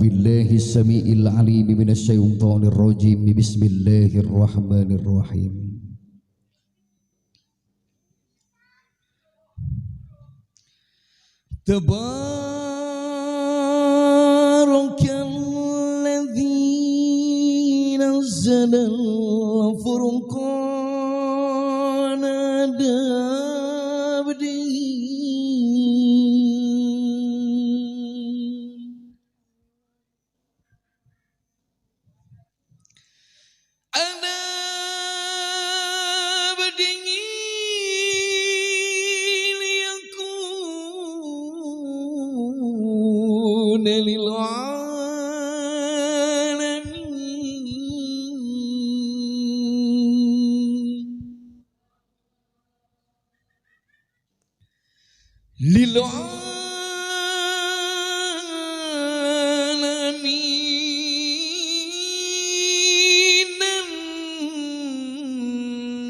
A'udzu billahi samiil alim minasyaitonir rajim. Bismillahirrahmanirrahim. Tabarakalladzi nazzala al-furqana 'ala 'abdihi lil-'alamin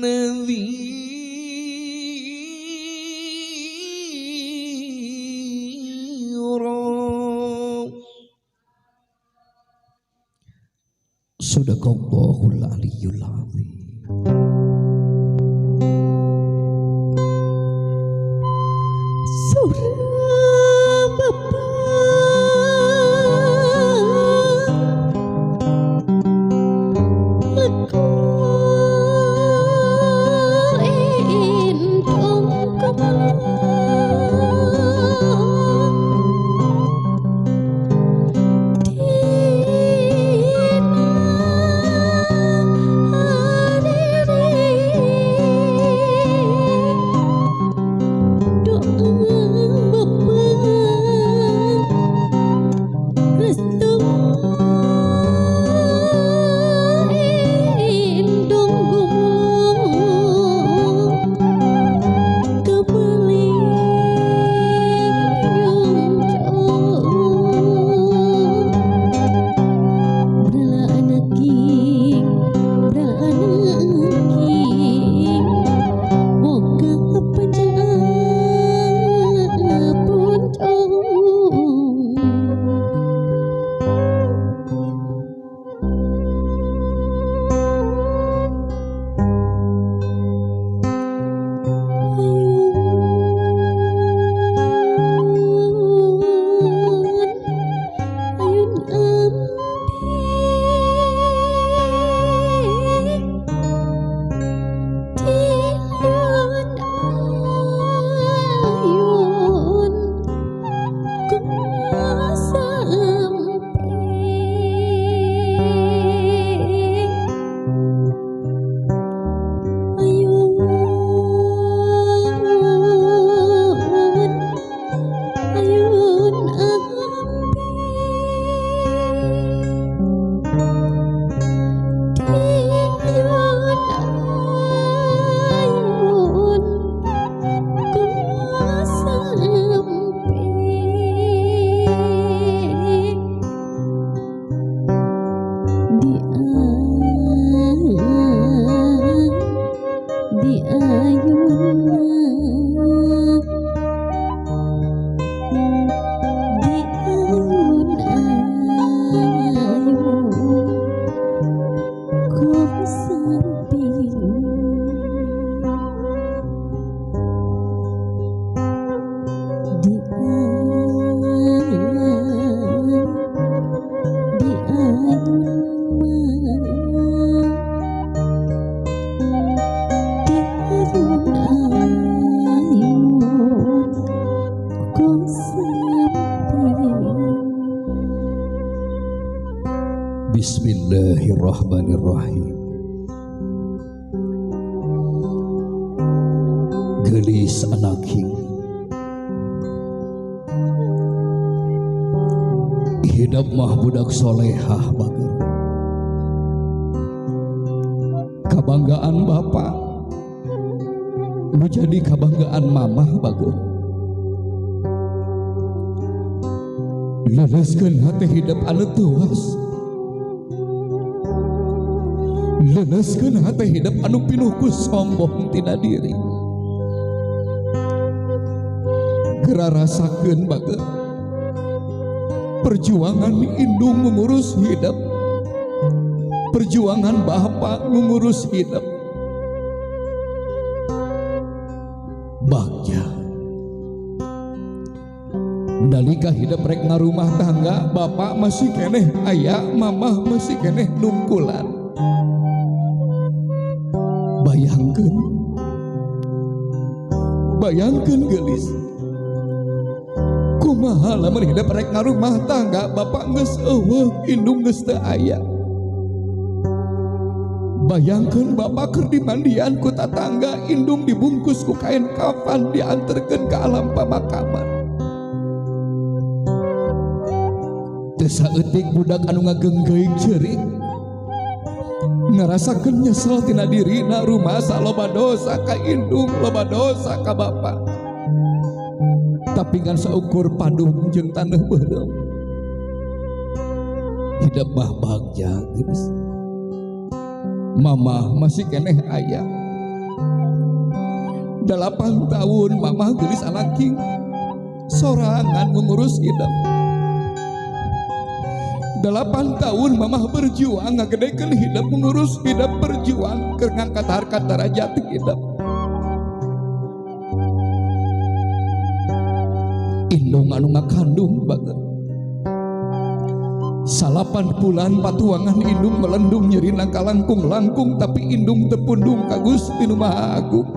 nadhira. Shadaqallahul aliyyul azim. Bismillahirrahmanirrahim. Gelis anaking hidap mah budak solehah bager. Kabanggaan bapak menjadi kabanggaan mamah bager. Leleskeun hati hidup anu tuas, leleskeun hati hidup anu pinuh ku sombong tina diri. Gera rasakeun bager Perjuangan indung mengurus hidup, perjuangan bapak mengurus hidup. Bagja nalika hidup rek ngarumah tangga, bapak masih keneh aya, mamah masih keneh nungkulan. Bayangkeun, bayangkeun geulis, kumaha lamun hidup rek ngarumah tangga, bapak geus eueuh, indung geus teu aya. Bayangkeun bapak keur dimandian ku tatangga, indung dibungkus ku kain kafan dianterkeun ka alam pamakaman. Teu saeutik budak anu ngageunggeung ceurik, ngarasakeun nyesel tina dirina, rumasa loba dosa ka indung, loba dosa ka bapak. Tapi ngan saukur padung jeung taneuh beureum. Hidup mah bagja geus. Mamah masih keneh aya. 8 tahun mamah geulis anaking sorangan mengurus hidup. 8 tahun mamah berjuang ngagedekeun hidup, mengurus hidup, berjuang keur ngangkat harkat darajat hidup. Indung anu ngakandung bager. 8 bulan patuangan indung melendung nyerina kalangkung-langkung, tapi indung tepundung ka Gusti Nu Maha Agung.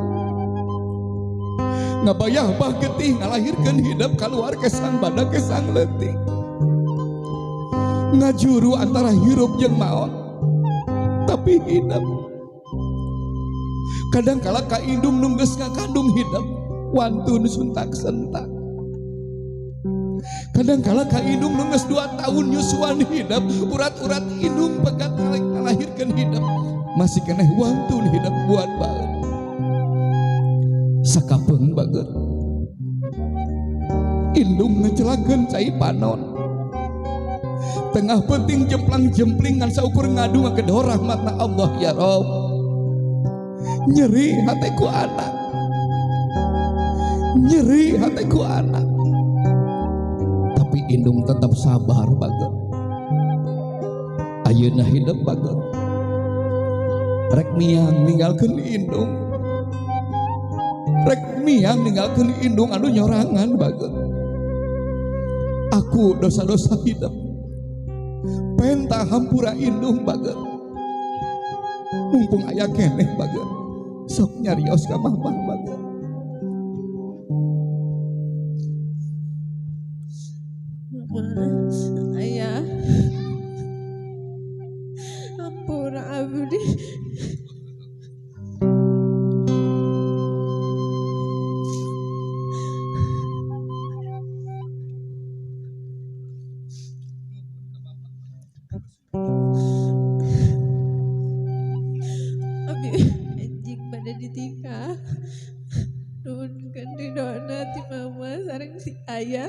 Ngabayah bah getih ngalahirkeun hidup kaluar kesang badak kesang leutik. Ngajuru antara hirup jeung maot, tapi hidup. Kadang kala ka indung nu geus ngakandung hidup wantun suntak sentak. Kadang kala ka indung nu geus 2 tahun nyusuan hidup, urat-urat indung pegat ngalahirkeun hidup, masih keneh wantun hidup buat baeun. Sakapeung bager indung ngecelakeun cai panon. Tengah penting jemplang-jempling ngan saukur ngadu ngagedor rahmatna Allah ya Rob. Nyeri hateku anak, nyeri hateku anak. Tapi indung tetap sabar bager. Ayeuna hidup bager. Rek miang ninggalkeun indung, rek miang ninggalkeun indung anu nyorangan bager. Aku dosa-dosa hidup penta hampura indung bager. Mumpung aya keneh bager, sok nyarios ka mamah bager. Mama, ayah, hampura abdi. Ayah,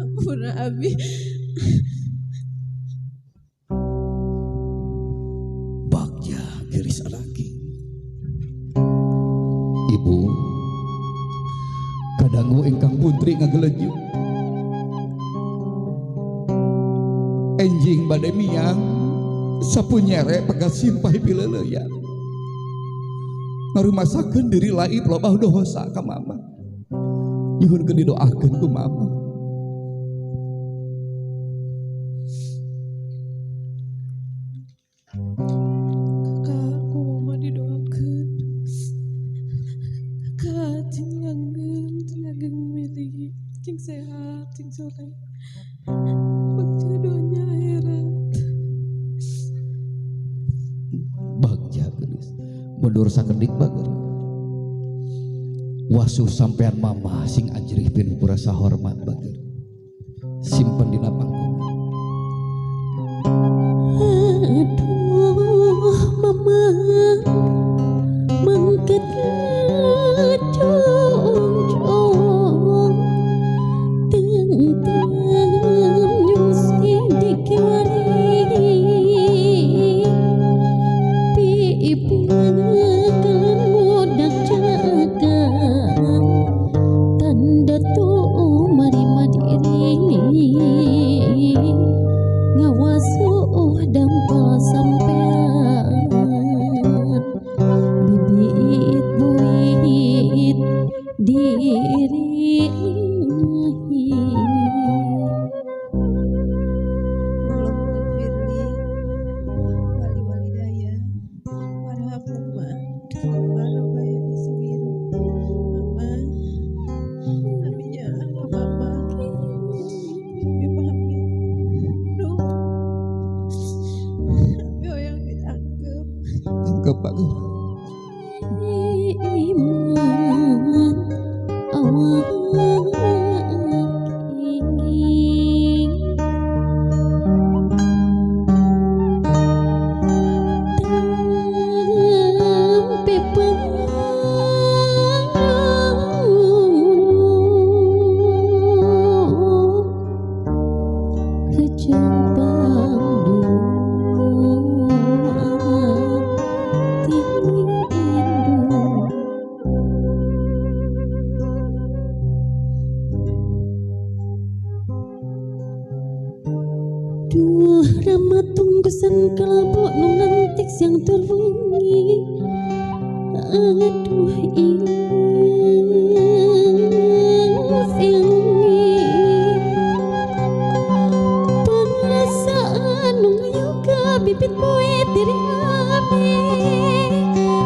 ampun abi. Bagja gelis alaki. Ibu, kadangu ingkang putri ngageleju. Enjing bade miang, sapu nyere pegat simpah pileleuyan. Ngarumasakeun diri laib loba dosa ka mama. Nyuhunkeun didoakeun ku mama. Kakak, ku mama didoakeun. Kakak cing langgeng milih, cing sehat, cing soleh. Bagja doanya akhirat. Bagja geulis. Mundur sakedik bager. Wasuh sampean mama sing ajrih pinuh rasa hormat bager. Simpen dina pangkona. Aduh mama mangkat cong-cong tentem nyung sidikari pipi. diri ilahi. Allahumma gfirli wali walidaya warhamhuma warabbayani shaghira. Mama, aminya mama, abi pamit. Duh, abi hoyong ditangkep. Tangkep bager. Iman awak ingin tempe Duh rama tunggusan kelabuk nu ngantik siang tur wengi. Aduh ing siang wengi pengrasaan nu ngayuga bibit poe diri abi.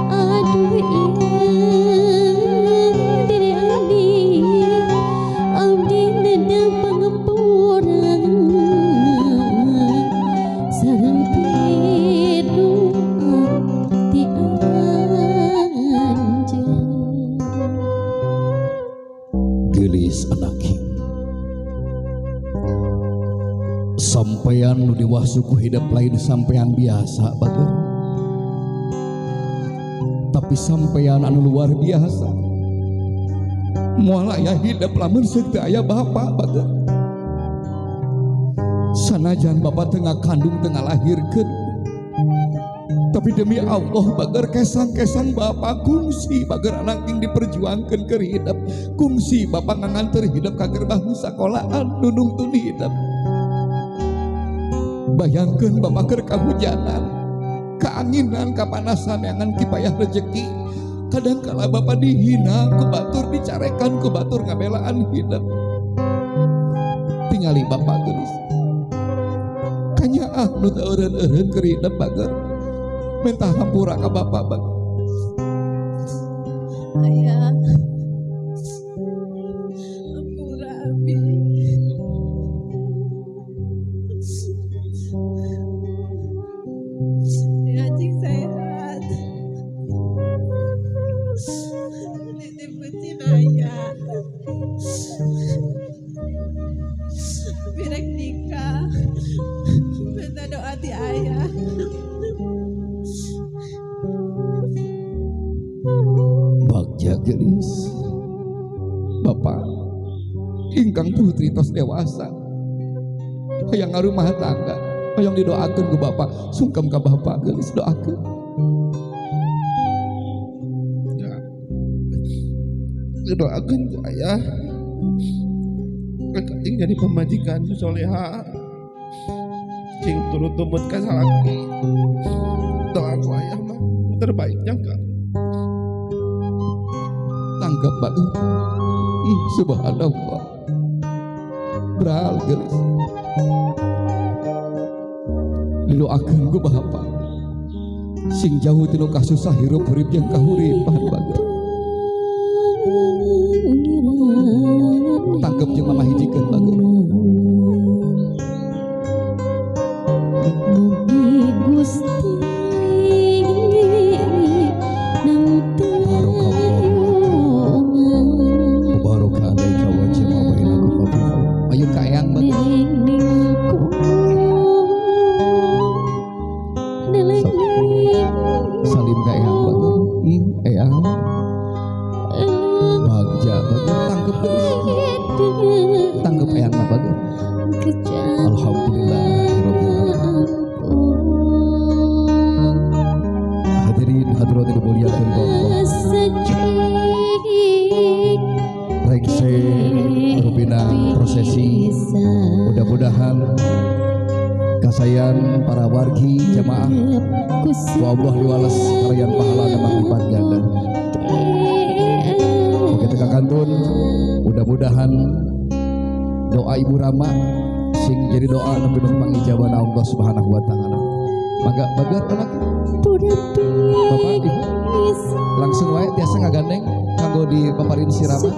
Aduh ing diri abdi abdi neda pangampuran sareng pidu'a ti anjeun. Geulis anak sampean nu diwasu ku hidep lain sampean biasa bager, tapi sampean anu luar biasa. Moal aya hidep lamun seuk teu aya bapa bager. Sanajan bapak teu ngakandung teu ngalahirkeun, tapi demi Allah bager kesang-kesang bapak kungsi bager anak ting diperjuangkeun keur hidep, kungsi bapak nganganter hidep ka gerbang sakolahan nunungtun hidep. Bayangkeun bapak keur kahujanan, kaanginan, kapanasan yangan kipayah rejeki. Kadang kala bapak dihina ku batur, dicarekan ku batur ngabelaan hidep. Tingali bapak geulis kanyaah nu teu eureun-eureun keur hidep bager, minta hampura ka bapak bager. Ayah, hampura abi. Ya cing sehat. Nitip kucing ayah. Birek nikah. Minta doa ti ayah. Bagja geulis bapak ingkang putri tos dewasa hayang ngarumah tangga, hayang didoakeun ku bapak, sungkem ka bapak geulis doakeun. Ya, didoakeun ku ayah cing jadi pemajikan soleha, cing turut tumut ka salaki. Doa ku ayah mah terbaiknya kak. Tanggap bager. Subhanallah. Beral geulis. Didoakeun ku bapak sing jauh tinu kasusah hirup hurip jeung kahuripan bager. Tanggep jeung mama hijikeun bager. Mugi Gusti Barokah alaika wa jama'a bainakum wa fi khair. Ayo ka eyang bager. Salim ka eyang bager. Eyang bagja bager, tangkep terus. Tangkep eyang mah bager. Alhamdulillah rabbil alamin. Hadirin hadirat yang dimuliakan Allah. Rengse rupina prosesi, mudah-mudahan kasayan para wargi jamaah ku Allah diwales kalian pahala dan lipat ganda. Oke teka kantun. Mudah-mudahan doa Ibu Rama sing jadi doa nu pinuh pangijaban Allah Subhanahu wa taala. Mangga, bager anak. Bapak, Ibu, langsung wae tiasa ngagandeng kanggo dipaparin si Rama.